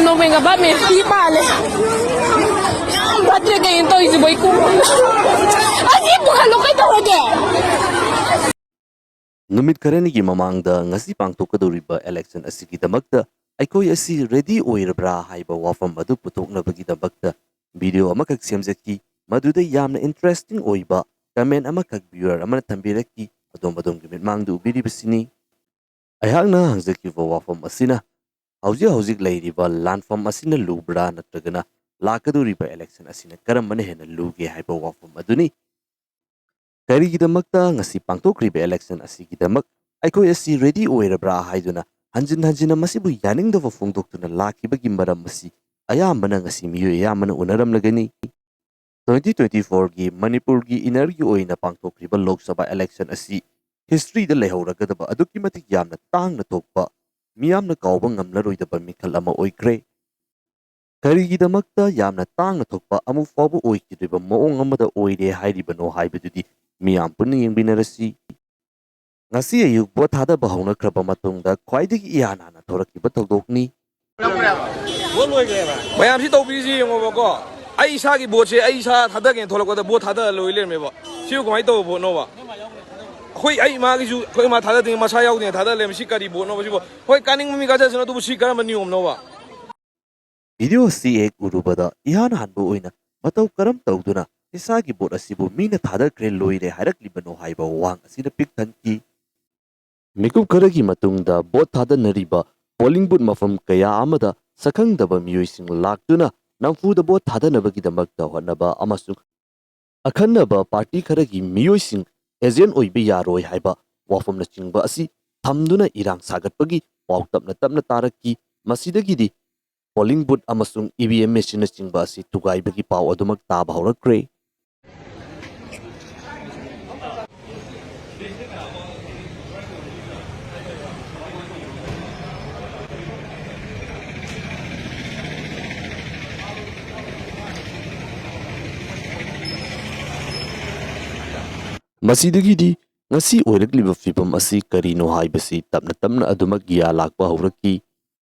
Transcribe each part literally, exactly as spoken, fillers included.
ꯅꯣꯡꯃꯩꯒ ꯕꯥꯞ ꯃꯦꯞꯄꯤ ꯃꯥꯜꯂꯦ꯫ ꯌꯥꯝ ꯐꯠꯇ꯭ꯔꯦ ꯀꯩꯅꯣ ꯇꯧꯔꯤꯁꯤꯕꯣ? ꯑꯩ ꯀꯣꯛ ꯑꯁꯤ ꯄꯨꯈꯠꯂꯣ, ꯀꯩꯗꯧꯔꯒꯦ? ꯅꯨꯃꯤꯠ ꯈꯔꯅꯤꯒꯤ ꯃꯃꯥꯡꯗ ꯉꯁꯤ ꯄꯥꯡꯊꯣꯛꯀꯗꯧꯔꯤꯕ election ꯑꯁꯤꯒꯤꯗꯃꯛꯇ ꯑꯩꯈꯣꯏ ꯑꯁꯤ ready ꯑꯣꯏꯔꯕ꯭ꯔꯥ ꯍꯥꯏꯕ ꯋꯥꯐꯝ ꯑꯗꯨ ꯄꯨꯊꯣꯛꯅꯕꯒꯤꯗꯃꯛꯇ video ꯑꯃꯈꯛ ꯁꯦꯝꯖꯈꯤ꯫ ꯃꯗꯨꯗ ꯌꯥꯝꯅ interesting ꯑꯣꯏꯕ comment ꯑꯃꯈꯛ viewer ꯑꯃꯅ ꯊꯝꯕꯤꯔꯛꯈꯤ꯫ ꯑꯗꯣꯝ ꯑꯗꯣꯝꯒꯤ ꯃꯤꯠꯃꯥꯡꯗ ꯎꯕꯤꯔꯤꯕꯁꯤꯅꯤ꯫ ꯑꯩꯍꯥꯛꯅ ꯍꯪꯖꯈꯤꯕ ꯋꯥꯐꯝ ꯑꯁꯤꯅ, ꯍꯧꯖꯤꯛ ꯍꯧꯖꯤꯛ ꯂꯩꯔꯤꯕ ꯂꯥꯟꯐꯝ ꯑꯁꯤꯅ ꯂꯨꯕ꯭ꯔꯥ ꯅꯠꯇ꯭ꯔꯒꯅ ꯂꯥꯛꯀꯗꯧꯔꯤꯕ election ꯑꯁꯤꯅ ꯀꯔꯝꯕꯅ ꯍꯦꯟꯅ ꯂꯨꯒꯦ ꯍꯥꯏꯕ ꯋꯥꯐꯝ ꯑꯗꯨꯅꯤ꯫ ꯀꯔꯤꯒꯤꯗꯃꯛꯇ ꯉꯁꯤ ꯄꯥꯡꯊꯣꯛꯈ꯭ꯔꯤꯕ election ꯑꯁꯤꯒꯤꯗꯃꯛ ꯑꯩꯈꯣꯏ ꯑꯁꯤ ready ꯑꯣꯏꯔꯕ꯭ꯔꯥ ꯍꯥꯏꯗꯨꯅ ꯍꯟꯖꯤꯟ ꯍꯟꯖꯤꯟꯅ ꯃꯁꯤꯕꯨ ꯌꯥꯅꯤꯡꯗꯕ ꯐꯣꯡꯗꯣꯛꯇꯨꯅ ꯂꯥꯛꯈꯤꯕꯒꯤ ꯃꯔꯝ ꯑꯁꯤ ꯑꯌꯥꯝꯕꯅ ꯉꯁꯤ ꯃꯤꯑꯣꯏ ꯑꯌꯥꯝꯕꯅ ꯎꯅꯔꯝꯂꯒꯅꯤ꯫ Twenty twenty-fourꯒꯤ ꯃꯅꯤꯄꯨꯔꯒꯤ innerꯒꯤ ꯑꯣꯏꯅ ꯄꯥꯡꯊꯣꯛꯈ꯭ꯔꯤꯕ Lok Sabha election ꯑꯁꯤ historyꯗ ꯂꯩꯍꯧꯔꯒꯗꯕ ꯑꯗꯨꯛꯀꯤ ꯃꯇꯤꯛ ꯌꯥꯝꯅ ꯇꯥꯡꯅ ꯊꯣꯛꯄ, ꯃꯤꯌꯥꯝꯅ ꯀꯥꯎꯕ ꯉꯝꯂꯔꯣꯏꯗꯕ ꯃꯤꯈꯜ ꯑꯃ ꯑꯣꯏꯈ꯭ꯔꯦ꯫ ꯀꯔꯤꯒꯤꯗꯃꯛꯇ ꯌꯥꯝꯅ ꯇꯥꯡꯅ ꯊꯣꯛꯄ, ꯑꯃꯨꯛ ꯐꯥꯎꯕ ꯑꯣꯏꯈꯤꯗ꯭ꯔꯤꯕ ꯃꯑꯣꯡ ꯑꯃꯗ ꯑꯣꯏꯔꯦ ꯍꯥꯏꯔꯤꯕꯅꯣ ꯍꯥꯏꯕꯗꯨꯗꯤ ꯃꯤꯌꯥꯝ ꯄꯨꯟꯅ ꯌꯦꯡꯃꯤꯟꯅꯔꯁꯤ꯫ ꯉꯁꯤ ꯑꯌꯨꯛ vote ꯊꯥꯗꯕ ꯍꯧꯅꯈ꯭ꯔꯕ ꯃꯇꯨꯡꯗ ꯈ꯭ꯋꯥꯏꯗꯒꯤ ꯏꯍꯥꯟ ꯍꯥꯟꯅ ꯊꯣꯔꯛꯈꯤꯕ ꯊꯧꯗꯣꯛꯅꯤ꯫ ꯃꯌꯥꯝꯁꯤ ꯇꯧꯕꯤꯔꯤꯁꯤ ꯌꯦꯡꯉꯣꯕꯀꯣ, ꯑꯩ ꯏꯁꯥꯒꯤ voteꯁꯦ ꯑꯩ ꯏꯁꯥ ꯊꯥꯗꯒꯦꯅ ꯊꯣꯛꯂꯛꯄꯗ vote ꯊꯥꯗ ꯂꯣꯏ ꯂꯩꯔꯝꯃꯦꯕ꯫ ꯁꯤꯕꯨ ꯀꯃꯥꯏꯅ ꯇꯧꯕ voteꯅꯣꯕ? ꯑꯩꯈꯣꯏ, ꯑꯩ ꯏꯃꯥꯒꯤꯁꯨ, ꯑꯩꯈꯣꯏ ꯏꯃꯥ ꯊꯥꯗꯗ꯭ꯔꯤꯉꯩ ꯃꯁꯥ ꯌꯥꯎꯗ꯭ꯔꯤꯉꯩ ꯊꯥꯗ ꯂꯩꯔꯝꯃꯦ꯫ ꯁꯤ ꯀꯔꯤ voteꯅꯣꯕ ꯁꯤꯕꯨ? ꯍꯣꯏ, ꯀꯥꯅꯤꯡꯕ ꯃꯤ ꯀꯥꯖꯁꯅꯨ, ꯑꯗꯨꯕꯨ ꯁꯤ ꯀꯔꯝꯕ ꯅꯤꯌꯣꯝꯅꯣꯕ? Video ꯑꯁꯤ ꯍꯦꯛ ꯎꯔꯨꯕꯗ ꯏꯍꯥꯟ ꯍꯥꯟꯕ ꯑꯣꯏꯅ ꯃꯇꯧ ꯀꯔꯝ ꯇꯧꯗꯨꯅ ꯏꯁꯥꯒꯤ vote ꯑꯁꯤꯕꯨ ꯃꯤꯅ ꯊꯥꯗꯈ꯭ꯔꯦ ꯂꯣꯏꯔꯦ ꯍꯥꯏꯔꯛꯂꯤꯕꯅꯣ ꯍꯥꯏꯕ ꯋꯥꯍꯪ ꯑꯁꯤꯅ ꯄꯤꯛ ꯊꯟꯈꯤ꯫ ꯃꯤꯀꯨꯞ ꯈꯔꯒꯤ ꯃꯇꯨꯡꯗ vote ꯊꯥꯗꯅꯔꯤꯕ polling booth ꯃꯐꯝ ꯀꯌꯥ ꯑꯃꯗ ꯁꯛꯈꯪꯗꯕ ꯃꯤꯑꯣꯏꯁꯤꯡ ꯂꯥꯛꯇꯨꯅ ꯅꯝꯐꯨꯗ vote ꯊꯥꯗꯅꯕꯒꯤꯗꯃꯛꯇ ꯍꯣꯠꯅꯕ ꯑꯃꯁꯨꯡ ꯑꯈꯟꯅꯕ party ꯈꯔꯒꯤ ꯃꯤꯑꯣꯏꯁꯤꯡ agent ꯑꯣꯏꯕ ꯌꯥꯔꯣꯏ ꯍꯥꯏꯕ ꯋꯥꯐꯝꯅꯆꯤꯡꯕ ꯑꯁꯤ ꯊꯝꯗꯨꯅ ꯏꯔꯥꯡ ꯁꯥꯒꯠꯄꯒꯤ ꯄꯥꯎ ꯇꯞꯅ ꯇꯞꯅ ꯇꯥꯔꯛꯈꯤ꯫ ꯃꯁꯤꯗꯒꯤꯗꯤ polling booth ꯑꯃꯁꯨꯡ E V M machineꯅꯆꯤꯡꯕ ꯑꯁꯤ ꯊꯨꯒꯥꯏꯕꯒꯤ ꯄꯥꯎ ꯑꯗꯨꯃꯛ ꯇꯥꯕ ꯍꯧꯔꯛꯈ꯭ꯔꯦ꯫ ꯃꯁꯤꯗꯒꯤꯗꯤ ꯉꯁꯤ ꯑꯣꯏꯔꯛꯂꯤꯕ ꯐꯤꯕꯝ ꯑꯁꯤ ꯀꯔꯤꯅꯣ ꯍꯥꯏꯕꯁꯤ ꯇꯞꯅ ꯇꯞꯅ ꯑꯗꯨꯃꯛ ꯒ꯭ꯌꯥꯟ ꯂꯥꯛꯄ ꯍꯧꯔꯛꯈꯤ꯫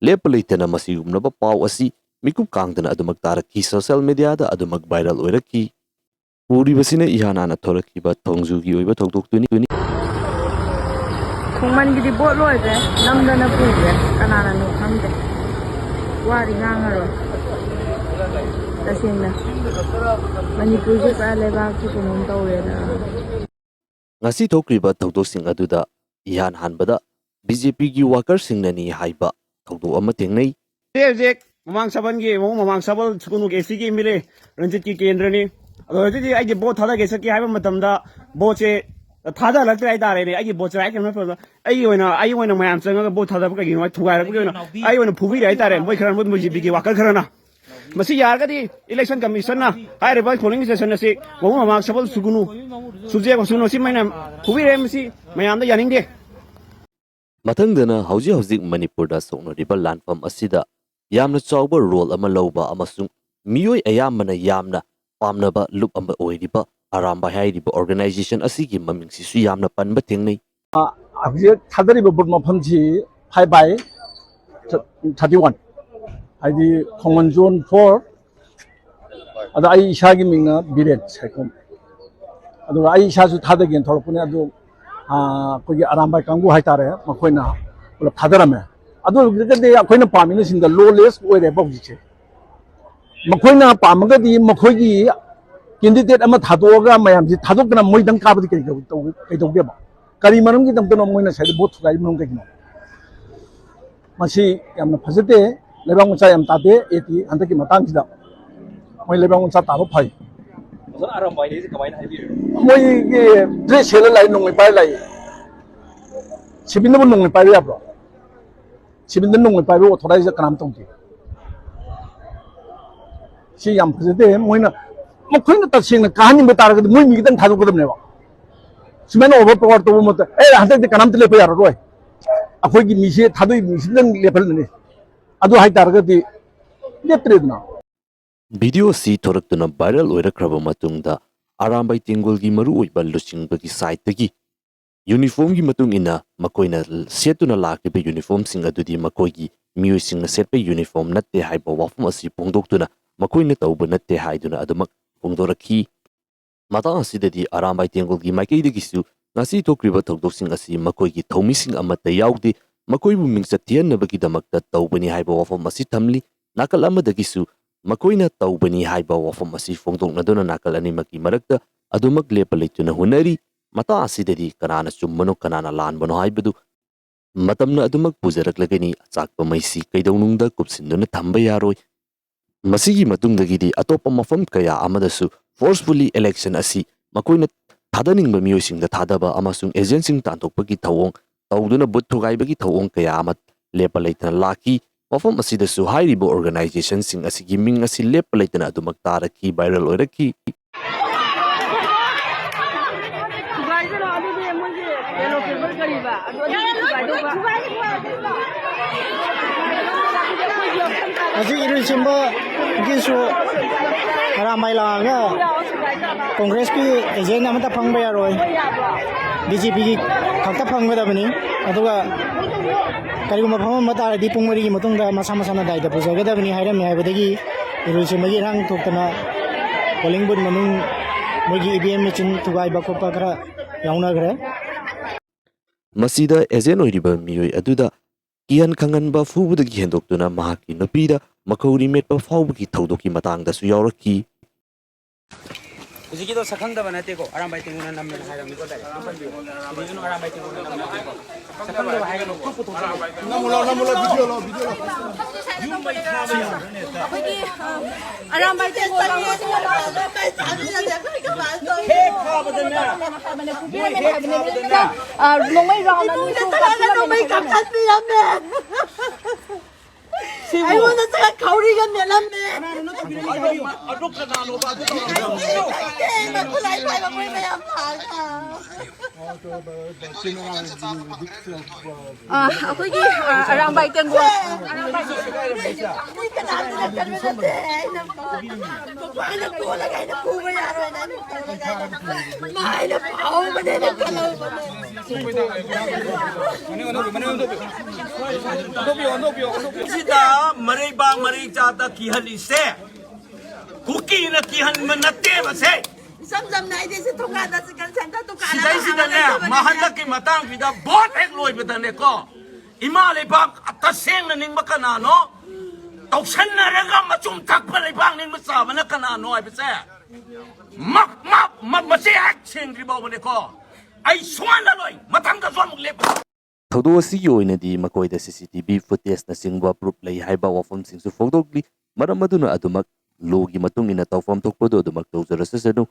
ꯂꯦꯞꯄ ꯂꯩꯇꯅ ꯃꯁꯤꯒꯨꯝꯂꯕ ꯄꯥꯎ ꯑꯁꯤ ꯃꯤꯀꯨꯞ ꯀꯥꯡꯗꯅ ꯑꯗꯨꯃꯛ ꯇꯥꯔꯛꯈꯤ, ꯁꯣꯁꯤꯌꯦꯜ ꯃꯤꯗꯤꯌꯥꯗ ꯑꯗꯨꯃꯛ ꯚꯥꯏꯔꯦꯜ ꯑꯣꯏꯔꯛꯈꯤ꯫ ꯎꯔꯤꯕꯁꯤꯅ ꯏꯍꯥꯟ ꯍꯥꯟꯅ ꯊꯣꯔꯛꯈꯤꯕ ꯊꯣꯡꯖꯨꯒꯤ ꯑꯣꯏꯕ ꯊꯧꯗꯣꯛꯇꯨꯅꯤ꯫ ꯈꯣꯡꯃꯟꯒꯤꯗꯤ ꯕꯣꯠ ꯂꯣꯏꯈ꯭ꯔꯦ, ꯅꯝꯗꯅ ꯄꯨꯈ꯭ꯔꯦ, ꯀꯅꯥꯅꯅꯣ ꯈꯪꯗꯦ꯫ ꯋꯥꯗꯤ ꯉꯥꯡꯉꯔꯣꯏ꯫ ꯇꯁꯦꯡꯅ ꯃꯅꯤꯄꯨꯔꯁꯦ ꯄꯨꯔꯥ ꯂꯩꯕꯥꯛꯁꯦ ꯀꯩꯅꯣꯝ ꯇꯧꯔꯦꯗ꯫ ꯉꯁꯤ ꯊꯣꯛꯈ꯭ꯔꯤꯕ ꯊꯧꯗꯣꯛꯁꯤꯡ ꯑꯗꯨꯗ ꯏꯍꯥꯟ ꯍꯥꯟꯕꯗ ꯕꯤ ꯖꯦ ꯄꯤꯒꯤ ꯋꯥꯀꯔꯁꯤꯡꯅꯅꯤ ꯍꯥꯏꯕ ꯊꯧꯗꯣꯛ ꯑꯃ ꯊꯦꯡꯅꯩ꯫ ꯍꯧꯖꯤꯛ ꯍꯧꯖꯤꯛ ꯃꯃꯥꯡ ꯁꯕꯟꯒꯤ ꯃꯃꯥꯡ ꯁꯕꯜ ꯁꯨꯀꯨꯅꯨꯒꯤ ꯑꯦ ꯁꯤꯒꯤ ꯑꯦꯝ ꯑꯦꯜ ꯑꯦ ꯔꯟꯖꯤꯠꯀꯤ ꯀꯦꯟꯗ꯭ꯔꯅꯤ꯫ ꯑꯗꯣ ꯍꯧꯖꯤꯛꯇꯤ ꯑꯩꯒꯤ ꯚꯣꯠ ꯊꯥꯗꯒꯦ ꯆꯠꯀꯦ ꯍꯥꯏꯕ ꯃꯇꯝꯗ ꯚꯣꯠꯁꯦ ꯊꯥꯗꯍꯜꯂꯛꯇ꯭ꯔꯦ ꯍꯥꯏꯇꯥꯔꯦꯅꯦ꯫ ꯑꯩꯒꯤ ꯚꯣꯠꯁꯦ ꯍꯥꯏ ꯀꯩꯅꯣ ꯃꯇꯝꯗ ꯑꯩꯒꯤ ꯑꯣꯏꯅ ꯑꯩ ꯑꯣꯏꯅ ꯃꯌꯥꯝ ꯆꯪꯉꯒ ꯚꯣꯠ ꯊꯥꯗꯕ ꯀꯩꯒꯤꯅꯣ ꯍꯥꯏ ꯊꯨꯒꯥꯏꯔꯛꯄꯒꯤ ꯑꯣꯏꯅ ꯑꯩ ꯑꯣꯏꯅ ꯐꯨꯕꯤꯔꯦ ꯍꯥꯏꯇꯥꯔꯦ꯫ ꯃꯣꯏ ꯈꯔ ꯃꯣꯏ ꯕꯤ ꯖꯦ ꯄꯤꯒꯤ ꯋꯥꯀꯔ ꯈꯔꯅ ꯃꯁꯤ ꯌꯥꯔꯒꯗꯤ ꯏꯂꯦꯛꯁꯟ ꯀꯃꯤꯁꯟꯅ ꯍꯥꯏꯔꯤꯕ ꯄꯣꯂꯤꯡ ꯁ꯭ꯇꯦꯁꯟ ꯑꯁꯤ ꯃꯃꯥꯡ ꯃꯃꯥꯡ ꯁꯕꯜ ꯁꯨꯒꯅꯨ ꯁꯨꯖꯦ ꯁꯨꯅꯨ ꯁꯤ ꯃꯩꯅ ꯐꯨꯕꯤꯔꯦ꯫ ꯃꯁꯤ ꯃꯌꯥꯝꯗ ꯌꯥꯅꯤꯡꯗꯦ꯫ ꯃꯊꯪꯗꯅ ꯍꯧꯖꯤꯛ ꯍꯧꯖꯤꯛ ꯃꯅꯤꯄꯨꯔꯗ ꯁꯣꯛꯅꯔꯤꯕ ꯂꯥꯟꯐꯝ ꯑꯁꯤꯗ ꯌꯥꯝꯅ ꯆꯥꯎꯕ ꯔꯣꯜ ꯑꯃ ꯂꯧꯕ ꯑꯃꯁꯨꯡ ꯃꯤꯑꯣꯏ ꯑꯌꯥꯝꯕꯅ ꯌꯥꯝꯅ ꯄꯥꯝꯅꯕ ꯂꯨꯞ ꯑꯃ ꯑꯣꯏꯔꯤꯕ ꯑꯔꯥꯝꯕꯥꯏ ꯍꯥꯏꯔꯤꯕ ꯑꯣꯔꯒꯅꯥꯏꯖꯦꯁꯟ ꯑꯁꯤꯒꯤ ꯃꯃꯤꯡꯁꯤꯁꯨ ꯌꯥꯝꯅ ꯄꯟꯕ ꯊꯦꯡꯅꯩ꯫ ꯍꯧꯖꯤꯛ ꯊꯥꯗꯔꯤꯕ ꯕꯨꯠ ꯃꯐꯝꯁꯤ five by thirty one, ꯍꯥꯏꯗꯤ ꯈꯣꯡꯃꯟ zone four꯫ ꯑꯗꯣ ꯑꯩ ꯏꯁꯥꯒꯤ ꯃꯤꯡꯅ ꯕꯤꯔꯦꯟ ꯁꯥꯏꯈꯣꯝ꯫ ꯑꯗꯨꯒ ꯑꯩ ꯏꯁꯥꯁꯨ ꯊꯥꯗꯒꯦꯅ ꯊꯣꯛꯂꯛꯄꯅꯦ꯫ ꯑꯗꯨ ꯑꯩꯈꯣꯏꯒꯤ ꯑꯔꯥꯝꯕꯥꯏ ꯀꯥꯡꯕꯨ ꯍꯥꯏꯇꯥꯔꯦ, ꯃꯈꯣꯏꯅ ꯄꯨꯂꯞ ꯊꯥꯗꯔꯝꯃꯦ꯫ ꯑꯗꯨ ꯑꯣꯏꯔꯒꯗꯤ ꯑꯩꯈꯣꯏꯅ ꯄꯥꯝꯃꯤꯅ ꯁꯤꯡꯗ ꯂꯣꯂꯦꯁ ꯑꯣꯏꯔꯦꯕ ꯍꯧꯖꯤꯛꯁꯦ꯫ ꯃꯈꯣꯏꯅ ꯄꯥꯝꯃꯒꯗꯤ ꯃꯈꯣꯏꯒꯤ ꯀꯦꯟꯗꯤꯗꯦꯠ ꯑꯃ ꯊꯥꯗꯣꯛꯑꯒ ꯃꯌꯥꯝꯁꯤ ꯊꯥꯗꯣꯛꯇꯅ ꯃꯣꯏꯗꯪ ꯀꯥꯕꯗꯤ ꯀꯔꯤ ꯇꯧ- ꯀꯩꯗꯧꯒꯦꯕ? ꯀꯔꯤ ꯃꯔꯝꯒꯤꯗꯃꯛꯇꯅꯣ ꯃꯣꯏꯅ ꯉꯁꯥꯏꯗ ꯚꯣꯠ ꯊꯨꯒꯥꯏꯔꯤꯕ ꯃꯔꯝ ꯀꯩꯒꯤꯅꯣ? ꯃꯁꯤ ꯌꯥꯝꯅ ꯐꯖꯗꯦ꯫ ꯂꯩꯕꯥꯛ ꯃꯆꯥ ꯌꯥꯝ ꯇꯥꯗꯦ꯫ ꯑꯦ ꯇꯤ ꯍꯟꯗꯛꯀꯤ ꯃꯇꯥꯡꯁꯤꯗ ꯃꯣꯏ ꯂꯩꯕꯥꯛ ꯃꯆꯥ ꯇꯥꯕ ꯐꯩ꯫ ꯑꯣꯖꯥ ꯑꯔꯥꯝꯕꯥꯏꯗꯩꯁꯦ ꯀꯃꯥꯏꯅ ꯍꯥꯏꯕꯤꯔꯤꯅꯣ? ꯃꯣꯏꯒꯤ ꯗ꯭ꯔꯦꯁ ꯁꯦꯠꯂ ꯂꯥꯛꯏ, ꯅꯣꯡꯃꯩ ꯄꯥꯏꯔ ꯂꯥꯛꯏ꯫ ꯁꯤꯕꯤꯜꯅꯕꯨ ꯅꯣꯡꯃꯩ ꯄꯥꯏꯕ ꯌꯥꯕ꯭ꯔꯣ? ꯁꯤꯕꯤꯜꯗ ꯅꯣꯡꯃꯩ ꯄꯥꯏꯕ ꯑꯣꯊꯣꯔꯥꯏꯖ ꯀꯅꯥꯝ ꯇꯧꯗꯦ꯫ ꯁꯤ ꯌꯥꯝ ꯐꯖꯗꯦ꯫ ꯃꯣꯏꯅ ꯃꯈꯣꯏꯅ ꯇꯁꯦꯡꯅ ꯀꯥꯍꯟꯅꯤꯡꯕ ꯇꯥꯔꯒꯗꯤ ꯃꯣꯏ ꯃꯤ ꯈꯤꯇꯪ ꯊꯥꯗꯣꯛꯀꯗꯕꯅꯦꯕ꯫ ꯁꯨꯃꯥꯏꯅ ꯑꯣꯚꯔ ꯄꯥꯋꯔ ꯇꯧꯕ ꯃꯇꯝ, ꯑꯦ, ꯍꯟꯗꯛꯇꯤ ꯀꯅꯥꯝꯇ ꯂꯦꯞꯄ ꯌꯥꯔꯔꯣꯏ, ꯑꯩꯈꯣꯏꯒꯤ ꯃꯤꯁꯦ ꯊꯥꯗꯣꯛꯏ ꯃꯤꯁꯤꯗꯪ ꯂꯦꯞꯍꯜꯂꯅꯤ, ꯑꯗꯨ ꯍꯥꯏꯇꯥꯔꯒꯗꯤ ꯂꯦꯞꯇ꯭ꯔꯦꯗꯅ꯫ ꯚꯤꯗꯤꯑꯣ ꯑꯁꯤ ꯊꯣꯔꯛꯇꯨꯅ ꯚꯥꯏꯔꯦꯜ ꯑꯣꯏꯔꯛꯈ꯭ꯔꯕ ꯃꯇꯨꯡꯗ ꯑꯔꯥꯝꯕꯥꯏ ꯇꯦꯡꯒꯣꯜꯒꯤ ꯃꯔꯨꯑꯣꯏꯕ ꯂꯨꯆꯤꯡꯕꯒꯤ ꯁꯥꯏꯠꯇꯒꯤ ꯌꯨꯅꯤꯐꯣꯔꯝꯒꯤ ꯃꯇꯨꯡ ꯏꯟꯅ ꯃꯈꯣꯏꯅ ꯁꯦꯠꯇꯨꯅ ꯂꯥꯛꯂꯤꯕ ꯌꯨꯅꯤꯐꯣꯔꯝꯁꯤꯡ ꯑꯗꯨꯗꯤ ꯃꯈꯣꯏꯒꯤ ꯃꯤꯑꯣꯏꯁꯤꯡꯅ ꯁꯦꯠꯄ ꯌꯨꯅꯤꯐꯣꯔꯝ ꯅꯠꯇꯦ ꯍꯥꯏꯕ ꯋꯥꯐꯝ ꯑꯁꯤ ꯐꯣꯡꯗꯣꯛꯇꯨꯅ ꯃꯈꯣꯏꯅ ꯇꯧꯕ ꯅꯠꯇꯦ ꯍꯥꯏꯗꯨꯅ ꯑꯗꯨꯃꯛ ꯐꯣꯡꯗꯣꯔꯛꯈꯤ꯫ ꯃꯇꯥꯡ ꯑꯁꯤꯗꯗꯤ ꯑꯔꯥꯝꯕꯥꯏ ꯇꯦꯡꯒꯣꯜꯒꯤ ꯃꯥꯏꯀꯩꯗꯒꯤꯁꯨ ꯉꯁꯤ ꯊꯣꯛꯈ꯭ꯔꯤꯕ ꯊꯧꯗꯣꯛꯁꯤꯡ ꯑꯁꯤ ꯃꯈꯣꯏꯒꯤ ꯊꯧꯃꯤꯁꯤꯡ ꯑꯃꯠꯇ ꯌꯥꯎꯗꯦ, ꯃꯈꯣꯏꯕꯨ ꯃꯤꯡꯆꯠ ꯊꯤꯍꯟꯅꯕꯒꯤꯗꯃꯛꯇ ꯇꯧꯕꯅꯤ ꯍꯥꯏꯕ ꯋꯥꯐꯝ ꯑꯁꯤ ꯊꯝꯂꯤ꯫ ꯅꯥꯀꯜ ꯑꯃꯗꯒꯤꯁꯨ ꯃꯈꯣꯏꯅ ꯇꯧꯕꯅꯤ ꯍꯥꯏꯕ ꯋꯥꯐꯝ ꯑꯁꯤ ꯐꯣꯡꯗꯣꯛꯅꯗꯨꯅ ꯅꯥꯀꯜ ꯑꯅꯤꯃꯛꯀꯤ ꯃꯔꯛꯇ ꯑꯗꯨꯃꯛ ꯂꯦꯞꯄ ꯂꯩꯇꯅ ꯍꯣꯠꯅꯔꯤ꯫ ꯃꯇꯥꯡ ꯑꯁꯤꯗꯗꯤ ꯀꯅꯥꯅ ꯆꯨꯝꯕꯅꯣ ꯀꯅꯥꯅ ꯂꯥꯟꯕꯅꯣ ꯍꯥꯏꯕꯗꯨ ꯃꯇꯝꯅ ꯑꯗꯨꯃꯛ ꯄꯨꯖꯔꯛꯂꯒꯅꯤ꯫ ꯑꯆꯥꯛꯄ ꯃꯩꯁꯤ ꯀꯩꯗꯧꯅꯨꯡꯗ ꯀꯨꯞꯁꯤꯟꯗꯨꯅ ꯊꯝꯕ ꯌꯥꯔꯣꯏ꯫ ꯃꯁꯤꯒꯤ ꯃꯇꯨꯡꯗꯒꯤꯗꯤ ꯑꯇꯣꯞꯄ ꯃꯐꯝ ꯀꯌꯥ ꯑꯃꯗꯁꯨ forcefully election ꯑꯁꯤ ꯃꯈꯣꯏꯅ ꯊꯥꯗꯅꯤꯡꯕ ꯃꯤꯑꯣꯏꯁꯤꯡꯗ ꯊꯥꯗꯕ ꯑꯃꯁꯨꯡ agentꯁꯤꯡ ꯇꯥꯟꯊꯣꯛꯄꯒꯤ ꯊꯧꯑꯣꯡ ꯇꯧꯗꯨꯅ ꯚꯣꯠ ꯊꯨꯒꯥꯏꯕꯒꯤ ꯊꯧꯑꯣꯡ ꯀꯌꯥ ꯑꯃ ꯂꯦꯞꯄ ꯂꯩꯇꯅ ꯂꯥꯛꯈꯤ꯫ ꯃꯐꯝ ꯑꯁꯤꯗꯁꯨ ꯍꯥꯏꯔꯤꯕ organizationꯁꯤꯡ ꯑꯁꯤꯒꯤ ꯃꯤꯡ ꯑꯁꯤ ꯂꯦꯞꯄ ꯂꯩꯇꯅ ꯑꯗꯨꯃꯛ ꯇꯥꯔꯛꯈꯤ, viral ꯑꯣꯏꯔꯛꯈꯤ꯫ ꯊꯨꯒꯥꯏꯗꯅ ꯑꯗꯨꯗꯤ ꯃꯣꯏꯒꯤ yellow fever ꯀꯔꯤꯕ? ꯑꯗꯨ ꯑꯗꯨꯗꯤ ꯊꯨꯒꯥꯏꯗꯧꯕ꯫ ꯍꯧꯖꯤꯛ ꯏꯔꯣꯏꯁꯦꯝꯕꯒꯤꯁꯨ ꯑꯔꯥꯝꯕꯥꯏ ꯂꯥꯛꯑꯒ ꯀꯣꯡꯒ꯭ꯔꯦꯁꯀꯤ agent ꯑꯃꯠꯇ ꯐꯪꯕ ꯌꯥꯔꯣꯏ, BJPꯒꯤ ꯈꯛꯇ ꯐꯪꯒꯗꯕꯅꯤ꯫ ꯑꯗꯨꯒ ꯀꯔꯤꯒꯨꯝꯕ ꯐꯝꯃꯝꯕ ꯇꯥꯔꯗꯤ ꯄꯨꯡ ꯃꯔꯤꯒꯤ ꯃꯇꯨꯡꯗ ꯃꯁꯥ ꯃꯁꯥꯅ ꯗꯥꯏꯗ ꯄꯨꯖꯒꯗꯕꯅꯤ ꯍꯥꯏꯔꯝꯃꯤ꯫ ꯍꯥꯏꯕꯗꯒꯤ ꯏꯔꯣꯏꯁꯦꯝꯕꯒꯤ ꯏꯔꯥꯡ ꯊꯣꯛꯇꯅ polling booth ꯃꯅꯨꯡ ꯃꯣꯏꯒꯤ EVM machine ꯊꯨꯒꯥꯏꯕ ꯈꯣꯠꯄ ꯈꯔ ꯌꯥꯎꯅꯈ꯭ꯔꯦ꯫ ꯃꯁꯤꯗ agent ꯑꯣꯏꯔꯤꯕ ꯃꯤꯑꯣꯏ ꯑꯗꯨꯗ ꯀꯤꯍꯟ ꯈꯪꯍꯟꯕ, ꯐꯨꯕꯗꯒꯤ ꯍꯦꯟꯗꯣꯛꯇꯨꯅ ꯃꯍꯥꯛꯀꯤ ꯅꯨꯄꯤꯗ ꯃꯈꯧꯔꯤ ꯃꯦꯠꯄ ꯐꯥꯎꯕꯒꯤ ꯊꯧꯗꯣꯛꯀꯤ ꯃꯇꯥꯡꯗꯁꯨ ꯌꯥꯎꯔꯛꯈꯤ꯫ ꯍꯧꯖꯤꯛꯀꯤꯗꯣ ꯁꯛꯈꯪꯗꯕ ꯅꯠꯇꯦꯀꯣ, ꯑꯔꯥꯝꯕꯥꯏ ꯇꯦꯡꯒꯣꯜꯅ ꯅꯝꯃꯦꯅ ꯍꯥꯏꯔꯝꯃꯤꯀꯣ ꯗꯥꯏꯔꯦꯛ꯫ ꯍꯧꯖꯤꯛꯀꯤꯗꯨꯅ ꯑꯔꯥꯝꯕꯥꯏ ꯇꯦꯡꯒꯣꯜꯅ ꯅꯝꯃꯦ ꯍꯥꯏꯀꯣ꯫ ꯁꯛꯈꯪꯗꯕ ꯍꯥꯏꯒꯅꯨ, ꯈꯨꯠ ꯄꯨꯊꯣꯛꯆꯔꯣ꯫ ꯅꯝꯃꯨ ꯂꯥꯎ, ꯅꯝꯃꯨ ꯂꯥꯎ, video ꯂꯥꯎ, video ꯂꯥꯎ꯫ ꯑꯩꯈꯣꯏꯒꯤ, ꯑ, ꯑꯔꯥꯝꯕꯥꯏ ꯇꯦꯡꯒꯣꯜ ꯍꯦꯛ ꯐꯥꯕꯗꯅꯦ, ꯃꯣꯏ ꯍꯦꯛ ꯐꯥꯕꯗꯅꯦ꯫ ꯑ, ꯅꯣꯡꯃꯩ round ꯑꯅꯤ ꯅꯣꯡꯃꯩ ꯀꯥꯞꯁꯤꯜꯂꯝꯃꯦ꯫ ꯑꯩꯉꯣꯟꯗ ꯆꯠꯂ ꯈꯧꯔꯤꯒ ꯅꯦꯠꯂꯝꯃꯦ꯫ ꯑꯗꯨ ꯀꯅꯥꯅꯣꯕ? ꯑꯗꯨ ꯇꯧꯔꯝꯃꯤꯗꯣ? ꯃꯈꯨꯠ ꯂꯥꯏ ꯄꯥꯏꯕ ꯃꯣꯏ ꯃꯌꯥꯝ ꯂꯥꯛꯑꯒ꯫ ꯑ, ꯑꯩꯈꯣꯏꯒꯤ, ꯑ, ꯑꯔꯥꯝꯕꯥꯏ ꯇꯦꯡꯒꯣꯜ, ꯑꯔꯥꯝꯕꯥꯏ ꯃꯤ ꯀꯅꯥꯝꯇꯅ ꯀꯟꯕ ꯅꯠꯇꯦ꯫ ꯑꯩꯅ ꯃꯄꯥꯅ ꯀꯣꯜꯂꯒ ꯑꯩꯅ ꯐꯨꯕ ꯌꯥꯔꯣꯏꯅ ꯑꯩꯅ ꯀꯣꯜꯂꯒ ꯑꯩꯅ ꯃꯥ ꯑꯩꯅ ꯐꯥꯍꯧꯕꯅꯦꯅ ꯈꯜꯍꯧꯕꯅꯦ꯫ ꯁꯤꯗ ꯃꯔꯩꯕꯥꯛ ꯃꯔꯩ ꯆꯥꯗ ꯀꯤꯍꯜꯂꯤꯁꯦ ꯀꯨꯀꯤꯅ ꯀꯤꯍꯟꯕ ꯅꯠꯇꯦꯕꯁꯦ꯫ ꯏꯆꯝ ꯆꯝꯅ ꯑꯩꯗꯤ ꯁꯤ ꯊꯣꯡꯒꯥꯟꯗ ꯆꯤꯛꯀꯟ ꯁꯦꯟꯇꯔ ꯗꯨꯀꯥꯟ ꯑꯃ ꯁꯤꯗꯩꯁꯤꯗꯅꯦ, ꯍꯥꯡꯉꯒ ꯂꯩꯖꯕꯅꯦ꯫ ꯃꯍꯟꯗꯛꯀꯤ ꯃꯇꯥꯡꯁꯤꯗ ꯚꯣꯠ ꯍꯦꯛ ꯂꯣꯏꯕꯗꯅꯦꯀꯣ, ꯏꯃꯥ ꯂꯩꯕꯥꯛ ꯇꯁꯦꯡꯅ ꯅꯤꯡꯕ ꯀꯅꯥꯅꯣ? ꯇꯧꯁꯟꯅꯔꯒ ꯃꯆꯨꯝ ꯊꯛꯄ ꯂꯩꯕꯥꯛ ꯅꯤꯡꯕ ꯆꯥꯕꯅ ꯀꯅꯥꯅꯣ ꯍꯥꯏꯕꯁꯦ ꯃꯞ, ꯃꯞ, ꯃꯞ, ꯃꯁꯤ ꯍꯦꯛ ꯁꯦꯡꯗ꯭ꯔꯤ ꯐꯥꯎꯕꯅꯦꯀꯣ ꯑꯩ ꯁꯨꯡꯍꯜꯂꯔꯣꯏ꯫ ꯃꯊꯪꯗꯁꯨ ꯑꯃꯨꯛ ꯂꯦꯞꯄꯨ꯫ ꯊꯧꯗꯣꯛ ꯑꯁꯤꯒꯤ ꯑꯣꯏꯅꯗꯤ ꯃꯈꯣꯏꯗ C C T V footagenacingꯕ proof ꯂꯩ ꯍꯥꯏꯕ ꯋꯥꯐꯝꯁꯤꯡꯁꯨ ꯐꯣꯡꯗꯣꯛꯂꯤ꯫ ꯃꯔꯝ ꯑꯗꯨꯅ ꯑꯗꯨꯃꯛ lawꯒꯤ ꯃꯇꯨꯡ ꯏꯟꯅ ꯇꯧꯐꯝ ꯊꯣꯛꯄꯗꯨ ꯑꯗꯨꯃꯛ ꯇꯧꯖꯔꯁꯁꯅꯨ꯫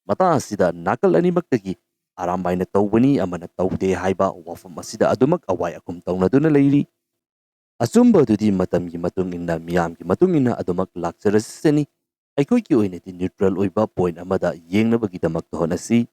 ꯃꯇꯥꯡ ꯑꯁꯤꯗ ꯅꯥꯀꯜ ꯑꯅꯤꯃꯛꯇꯒꯤ ꯑꯔꯥꯝꯕꯥꯏꯅ ꯇꯧꯕꯅꯤ ꯑꯃꯅ ꯇꯧꯗꯦ ꯍꯥꯏꯕ ꯋꯥꯐꯝ ꯑꯁꯤꯗ ꯑꯗꯨꯃꯛ ꯑꯋꯥꯏ ꯑꯈꯨꯝ ꯇꯧꯅꯗꯨꯅ ꯂꯩꯔꯤ꯫ ꯑꯆꯨꯝꯕ ꯑꯗꯨꯗꯤ ꯃꯇꯝꯒꯤ ꯃꯇꯨꯡ ꯏꯟꯅ, ꯃꯤꯌꯥꯝꯒꯤ ꯃꯇꯨꯡ ꯏꯟꯅ ꯑꯗꯨꯃꯛ ꯂꯥꯛꯆꯔꯁꯅꯤ꯫ ꯑꯩꯈꯣꯏꯒꯤ ꯑꯣꯏꯅꯗꯤ neutral ꯑꯣꯏꯕ point ꯑꯃꯗ ꯌꯦꯡꯅꯕꯒꯤꯗꯃꯛꯇ ꯍꯣꯠꯅꯁꯤ꯫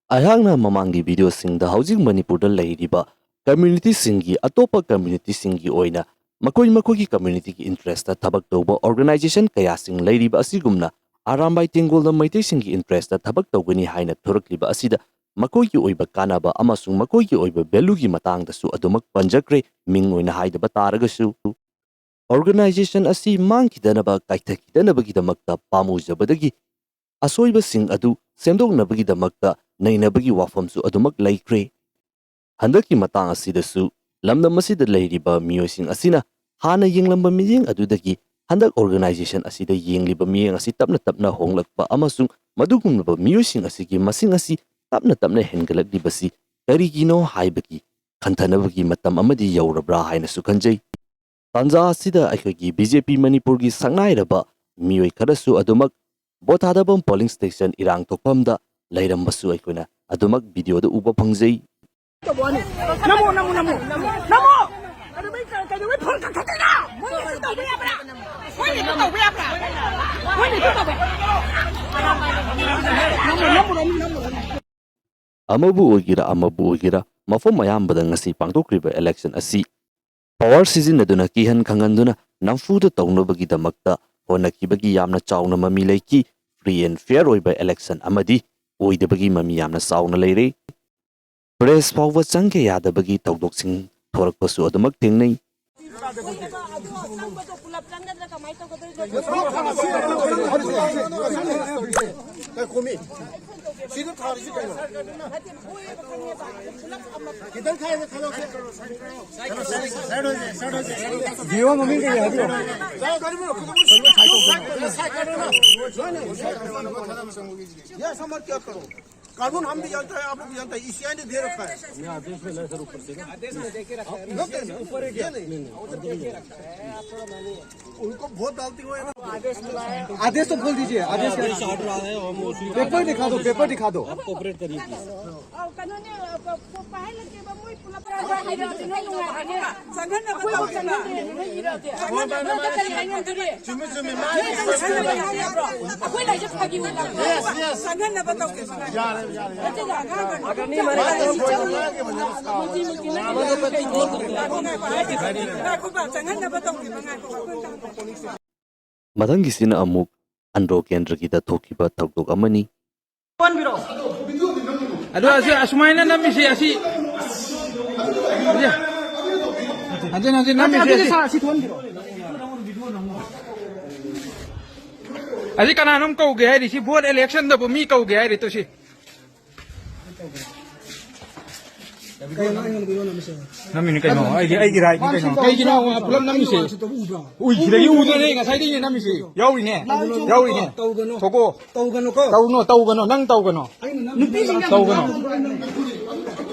ꯑꯩꯍꯥꯛꯅ ꯃꯃꯥꯡꯒꯤ videoꯁꯤꯡꯗ ꯍꯧꯖꯤꯛ ꯃꯅꯤꯄꯨꯔꯗ ꯂꯩꯔꯤꯕ communityꯁꯤꯡꯒꯤ, ꯑꯇꯣꯞꯄ communityꯁꯤꯡꯒꯤ ꯑꯣꯏꯅ ꯃꯈꯣꯏ ꯃꯈꯣꯏꯒꯤ communityꯒꯤ interestꯇ ꯊꯕꯛ ꯇꯧꯕ organization ꯀꯌꯥꯁꯤꯡ ꯂꯩꯔꯤꯕ ꯑꯁꯤꯒꯨꯝꯅ ꯑꯔꯥꯝꯕꯥꯏ ꯇꯦꯡꯒꯣꯜꯗ ꯃꯩꯇꯩꯁꯤꯡꯒꯤ interestꯇ ꯊꯕꯛ ꯇꯧꯒꯅꯤ ꯍꯥꯏꯅ ꯊꯣꯔꯛꯂꯤꯕ ꯑꯁꯤꯗ ꯃꯈꯣꯏꯒꯤ ꯑꯣꯏꯕ ꯀꯥꯟꯅꯕ ꯑꯃꯁꯨꯡ ꯃꯈꯣꯏꯒꯤ ꯑꯣꯏꯕ valueꯒꯤ ꯃꯇꯥꯡꯗꯁꯨ ꯑꯗꯨꯃꯛ ꯄꯟꯖꯈ꯭ꯔꯦ, ꯃꯤꯡ ꯑꯣꯏꯅ ꯍꯥꯏꯗꯕ ꯇꯥꯔꯒꯁꯨ꯫ Organization ꯑꯁꯤ ꯃꯥꯡꯈꯤꯗꯅꯕ, ꯀꯥꯏꯊꯈꯤꯗꯅꯕꯒꯤꯗꯃꯛꯇ ꯄꯥꯝꯃꯨꯖꯕꯗꯒꯤ ꯑꯁꯣꯏꯕꯁꯤꯡ ꯑꯗꯨ ꯁꯦꯝꯗꯣꯛꯅꯕꯒꯤꯗꯃꯛꯇ ꯅꯩꯅꯕꯒꯤ ꯋꯥꯐꯝꯁꯨ ꯑꯗꯨꯃꯛ ꯂꯩꯈ꯭ꯔꯦ꯫ ꯍꯟꯗꯛꯀꯤ ꯃꯇꯥꯡ ꯑꯁꯤꯗꯁꯨ ꯂꯝꯗꯝ ꯑꯁꯤꯗ ꯂꯩꯔꯤꯕ ꯃꯤꯑꯣꯏꯁꯤꯡ ꯑꯁꯤꯅ ꯍꯥꯟꯅ ꯌꯦꯡꯂꯝꯕ ꯃꯤꯠꯌꯦꯡ ꯑꯗꯨꯗꯒꯤ ꯍꯟꯗꯛ organization ꯑꯁꯤꯗ ꯌꯦꯡꯂꯤꯕ ꯃꯤꯠꯌꯦꯡ ꯑꯁꯤ ꯇꯞꯅ ꯇꯞꯅ ꯍꯣꯡꯂꯛꯄ ꯑꯃꯁꯨꯡ ꯃꯗꯨꯒꯨꯝꯂꯕ ꯃꯤꯑꯣꯏꯁꯤꯡ ꯑꯁꯤꯒꯤ ꯃꯁꯤꯡ ꯑꯁꯤ ꯇꯞꯅ ꯇꯞꯅ ꯍꯦꯟꯒꯠꯂꯛꯂꯤꯕꯁꯤ ꯀꯔꯤꯒꯤꯅꯣ ꯍꯥꯏꯕꯒꯤ ꯈꯟꯊꯅꯕꯒꯤ ꯃꯇꯝ ꯑꯃꯗꯤ ꯌꯧꯔꯕ꯭ꯔꯥ ꯍꯥꯏꯅꯁꯨ ꯈꯟꯖꯩ꯫ ꯇꯥꯟꯖꯥ ꯑꯁꯤꯗ ꯑꯩꯈꯣꯏꯒꯤ B J P ꯃꯅꯤꯄꯨꯔꯒꯤ ꯁꯛꯅꯥꯏꯔꯕ ꯃꯤꯑꯣꯏ ꯈꯔꯁꯨ ꯑꯗꯨꯃꯛ ꯕꯣꯊꯥꯗꯕꯝ polling station ꯏꯔꯥꯡ ꯊꯣꯛꯐꯝꯗ ꯂꯩꯔꯝꯕꯁꯨ ꯑꯩꯈꯣꯏꯅ ꯑꯗꯨꯃꯛ videoꯗ ꯎꯕ ꯐꯪꯖꯩ꯫ ꯅꯃꯣ, ꯅꯃꯣ, ꯅꯃꯣ, ꯅꯃꯣ! ꯑꯗꯨ ꯃꯤ ꯀ-, ꯀꯩꯗꯧꯕꯩ phone ꯀꯛꯊꯠꯂꯤꯅꯣ? ꯃꯣꯏ ꯑꯃꯕꯨ ꯑꯣꯏꯒꯦꯔꯥ, ꯑꯃꯕꯨ ꯑꯣꯏꯒꯦꯔꯥ, ꯃꯐꯝ ꯑꯌꯥꯝꯕꯗ ꯉꯁꯤ ꯄꯥꯡꯊꯣꯛꯈ꯭ꯔꯤꯕ election ꯑꯁꯤ power ꯁꯤꯖꯤꯟꯅꯗꯨꯅ ꯀꯤꯍꯟ ꯈꯪꯍꯟꯗꯨꯅ ꯅꯝꯐꯨꯗ ꯇꯧꯅꯕꯒꯤꯗꯃꯛꯇ ꯍꯣꯠꯅꯈꯤꯕꯒꯤ ꯌꯥꯝꯅ ꯆꯥꯎꯅ ꯃꯃꯤ ꯂꯩꯈꯤ꯫ Free and fair ꯑꯣꯏꯕ election ꯑꯃꯗꯤ ꯑꯣꯏꯗꯕꯒꯤ ꯃꯃꯤ ꯌꯥꯝꯅ ꯆꯥꯎꯅ ꯂꯩꯔꯦ꯫ Press ꯐꯥꯎꯕ ꯆꯪꯒꯦ ꯌꯥꯗꯕꯒꯤ ꯊꯧꯗꯣꯛꯁꯤꯡ ꯊꯣꯔꯛꯄꯁꯨ ꯑꯗꯨꯃꯛ ꯊꯦꯡꯅꯩ꯫ ये समझ क्या करो, कानून हम भी जानता है, आप लोग भी जानता है, ईसीआई ने दे रखा है। आदेश में नहीं सर, ऊपर से ना। आदेश में देके रखा है। नहीं, नहीं, ऊपर है क्या? ये नहीं। उनको बहुत डालती हुए ना। आदेश तो खोल दीजिए, आदेश क्या? आदेश हट रहा है, हम उसी पेपर दिखा दो, पेपर दिखा दो। आप कोऑपरेट करिए प्लीज। ꯆꯪꯍꯟꯅꯕ ꯇꯧꯁꯤꯅ꯫ ꯆꯨꯝꯃꯤ, ꯆꯨꯝꯃꯤ, ꯃꯥꯅꯤ꯫ ꯑꯩꯈꯣꯏ ꯂꯥꯏꯁꯦ ꯐꯥꯒꯤ ꯑꯣꯏꯅ ꯆꯪꯍꯟꯅꯕ ꯇꯧꯁꯤꯅ꯫ ꯌꯥꯔꯦ, ꯌꯥꯔꯦ, ꯌꯥꯔꯦ꯫ ꯅꯠꯇꯦꯗ, ꯑꯉꯥꯡ ꯑꯣꯏꯔꯤꯉꯩꯗ ꯃꯥꯅ ꯇꯧꯔꯤꯕ ꯑꯉꯥꯡꯒꯤ ꯃꯅꯨꯡꯗ ꯉꯥꯏꯈꯣꯕ, ꯆꯪꯍꯟꯅꯕ ꯇꯧꯁꯤꯕ ꯉꯥꯏꯈꯣꯕ꯫ ꯃꯊꯪꯒꯤꯁꯤꯅ ꯑꯃꯨꯛ ꯑꯟꯗ꯭ꯔꯣ ꯀꯦꯟꯗ꯭ꯔꯒꯤꯗ ꯊꯣꯛꯈꯤꯕ ꯊꯧꯗꯣꯛ ꯑꯃꯅꯤ꯫ ꯑꯗꯣ ꯑꯁꯤ ꯑꯁꯨꯃꯥꯏꯅ ꯅꯝꯃꯤꯁꯤ ꯑꯁꯤ ꯍꯟꯖꯤꯟ ꯍꯟꯖꯤꯟ ꯅꯝꯃꯤꯁꯤ ꯑꯁꯤ꯫ ꯑꯁꯤ ꯀꯅꯥꯅꯣꯝ ꯀꯧꯒꯦ ꯍꯥꯏꯔꯤ? ꯁꯤ vote election ꯗꯕꯨ ꯃꯤ ꯀꯧꯒꯦ ꯍꯥꯏꯔꯤ ꯇꯨ ꯁꯤ꯫ ꯅꯝꯃꯤꯅꯤ ꯀꯩꯅꯣ, ꯑꯩꯒꯤ, ꯑꯩꯒꯤ right ꯅꯤ ꯀꯩꯅꯣ꯫ ꯀꯩꯒꯤꯅꯣ ꯄꯨꯂꯞ ꯅꯝꯃꯤꯁꯦ? ꯎꯏ, ꯁꯤꯗꯒꯤ ꯎꯗ꯭ꯔꯅꯦ, ꯉꯁꯥꯏꯗꯒꯤ ꯅꯝꯃꯤꯁꯦ꯫ ꯌꯥꯎꯔꯤꯅꯦ, ꯌꯥꯎꯔꯤꯅꯦ꯫ ꯇꯧꯒꯅꯨ꯫ ꯊꯣꯛꯑꯣ꯫ ꯇꯧꯒꯅꯨꯀꯣ꯫ ꯇꯧꯅꯣ, ꯇꯧꯒꯅꯣ, ꯅꯪ ꯇꯧꯒꯅꯣ꯫ ꯅꯨꯄꯤꯁꯤꯡꯅ ꯇꯧꯒꯅꯣ꯫